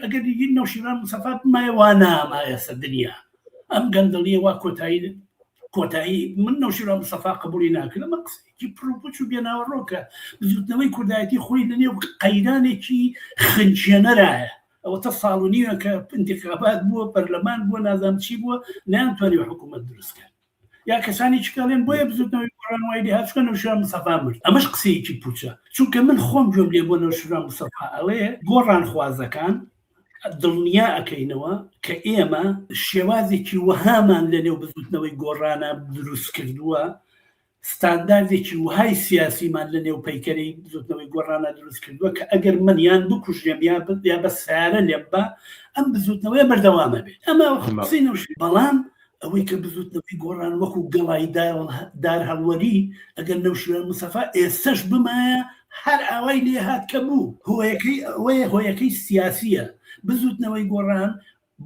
ئەگەر نەوشیروان مستەفا بمایە وا نامایە سەر دنیا ئەم گەندەڵیە وا کۆتایی کۆتایی من نەوشیروان مستەفا قبوڵی ناکەن ئەمە قسەیەکی پڕوپوچ و بێناوەڕۆکە بزوتنەوەی کوردایەتی خۆی لەنێو قەیرانێکی خنچێنەرایە ئەوەتە ساڵ و نیوە کە انتخابات بووە پەرلەمان بووە نازانم چی بووە نەیانتوانیوە حکوومەت دروست کەن یا کەسانی چکەڵێن بۆیە بزوتنەوەی گۆڕان وای لێهات چونکە نەوشیروان مستەفا مرد ئەمەش قسەیەکی پوچە چونکە من خۆم گوێم لێ بۆ نەوشیروان مستەفا ئەڵێ گۆڕانخوازەکان دڵنیا ئەکەینەوە کە ئێمە شێوازێکی وەهامان لەنێو بزوتنەوەی گۆڕانە دروست کردووە ستانداردێکی وەهای سیاسیمان لە نێو پەیکەرەی بزوتنەوەی گۆڕانە دروست کردووە کە ئەگەر من یان بکوژرێم یا یا بە سیارە لێم با ئەم بزوتنەوەیە بەردەوامە بێت ئەمە قسەی نەوشیروان بەڵام ئەوەی کە بزوتنەوەی گۆڕان وەکو گەڵای دار هەڵوەری ئەگەر نەوشیروان مستەفا ئێستەش بمایە هەر ئاوای لێ هات کە بوو هۆیەکەی ئەوەیە هۆیەکەی سیاسیە بزوتنەوەی گۆڕان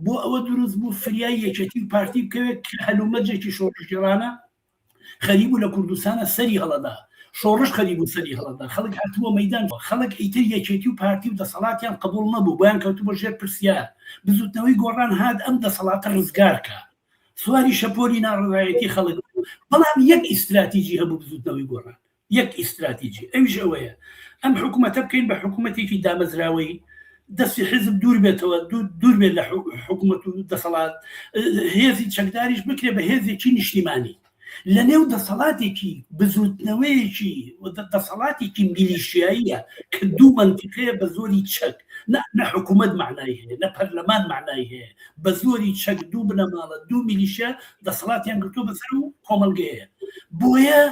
بۆ ئەوە دروست بوو فریای یەکێتی و پارتی بکەوێت کە هەلومەرجێکی شۆڕشگێڕانە خەریبوو لە کوردستانە سەری هەڵەدا شۆڕش خەریبوو سەری هەڵەدا خەڵک هاتبووە مەیدان خەڵک ئیتر یەکێتی و پارتی و دەسەڵاتیان قبوڵ نەبوو بۆیان کەوتبووە ژێر پرسیار بزوتنەوەی گۆڕان هات ئەم دەسەڵاتە ڕزگار کا سواری شەپۆلی ناڕەزایەتی خەڵک بوو بەڵام یەک ئیستراتیجی هەبوو بزوتنەوەی گۆڕان یەک ئیستراتیجی ئەویش ئەوەیە ئەم حکوومەتە بکەین بە حکوومەتێکی دامەزراوەی دەستی حیزب دوور بێتەوە دوور بێت لە حکوومەت و دەسەڵات هێزی چەکداریش بکرێ بە هێزێکی نیشتیمانی لە نێو دەسەڵاتێکی بزوتنەوەیەکی دەسەڵاتێکی میلیشیاییە کە دوو مەنتیقەیە بە زۆری چەک نە حکوومەت معنای هەیە نە پەرلەمان معنای هەیە بە زۆری چەک دوو بنەماڵە دوو میلیشیا دەسەڵاتیان گرتووە بەسەر و کۆمەڵگەیە بۆیە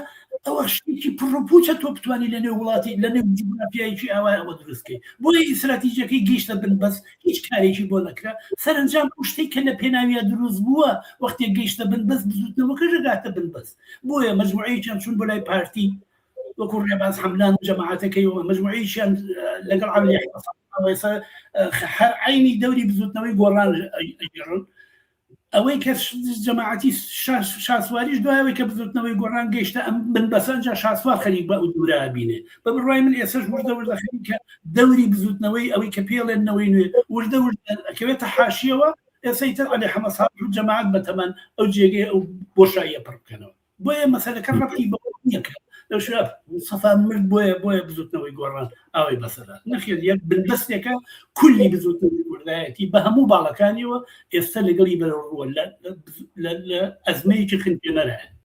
ئەوە شتێکی پڕوپوچە تۆ بتوانانی لە نێو وڵاتی لە نێو جوگرافیایەکی ئاوای ئەوە دروستکەی بۆیە ئیستراتیژەکەی گەیشتە بن بەس هیچ کارێکی بۆ نەکرا سەرنجام ئەو شتێک کە لە پێناویە دروست بووە وەختێک گەیشتە بن بەس بزوتنەوەکە ژەگاتە بن بەس بۆیە مەجموعەیەکیان چون بۆ لای پارتی وەکو ڕێباز حەملان و جەماعەتەکەی و مەجموعەیەکیان لەگەڵ عەلی هەر عینی دەوری بزوتنەوەی گۆڕان ئەگێڕن ئەوەی کە جەماعەتی شاسواریش دوای ئەوەی کە بزوتنەوەی گۆڕان گەیشتە ئەم بنبەسە ئەنجا شاسوار خەریک بە ئەو دوورە بینێ بە بڕوای من ئێسش وردە وردە خەریکە دەوری بزوتنەوەی ئەوەی کە پێڵێن نەوەی نوێ وردە وردە ئەکەوێتە حاشیەوە ئێستا ئیتر عەلی حەمە ساڵح و جەماعەت بەتەمان ئەو جێگەی ئەو بۆشاییە پڕ بکەنەوە. بۆیە مەسەلەکە ڕەبتی بەوە نییە کە لەو شوێ سەفا مرد بۆیە بۆیە بزوتنەوەی گۆڕان ئاوای بەسەرا نەخێر یەک بنبەستێکە کولی بزوتنەوەی کوردایەتی بە هەموو باڵەکانیەوە ئێستا لەگەڵی بەرەو ڕووە لە ئەزمەیەکی خنکێنەرە.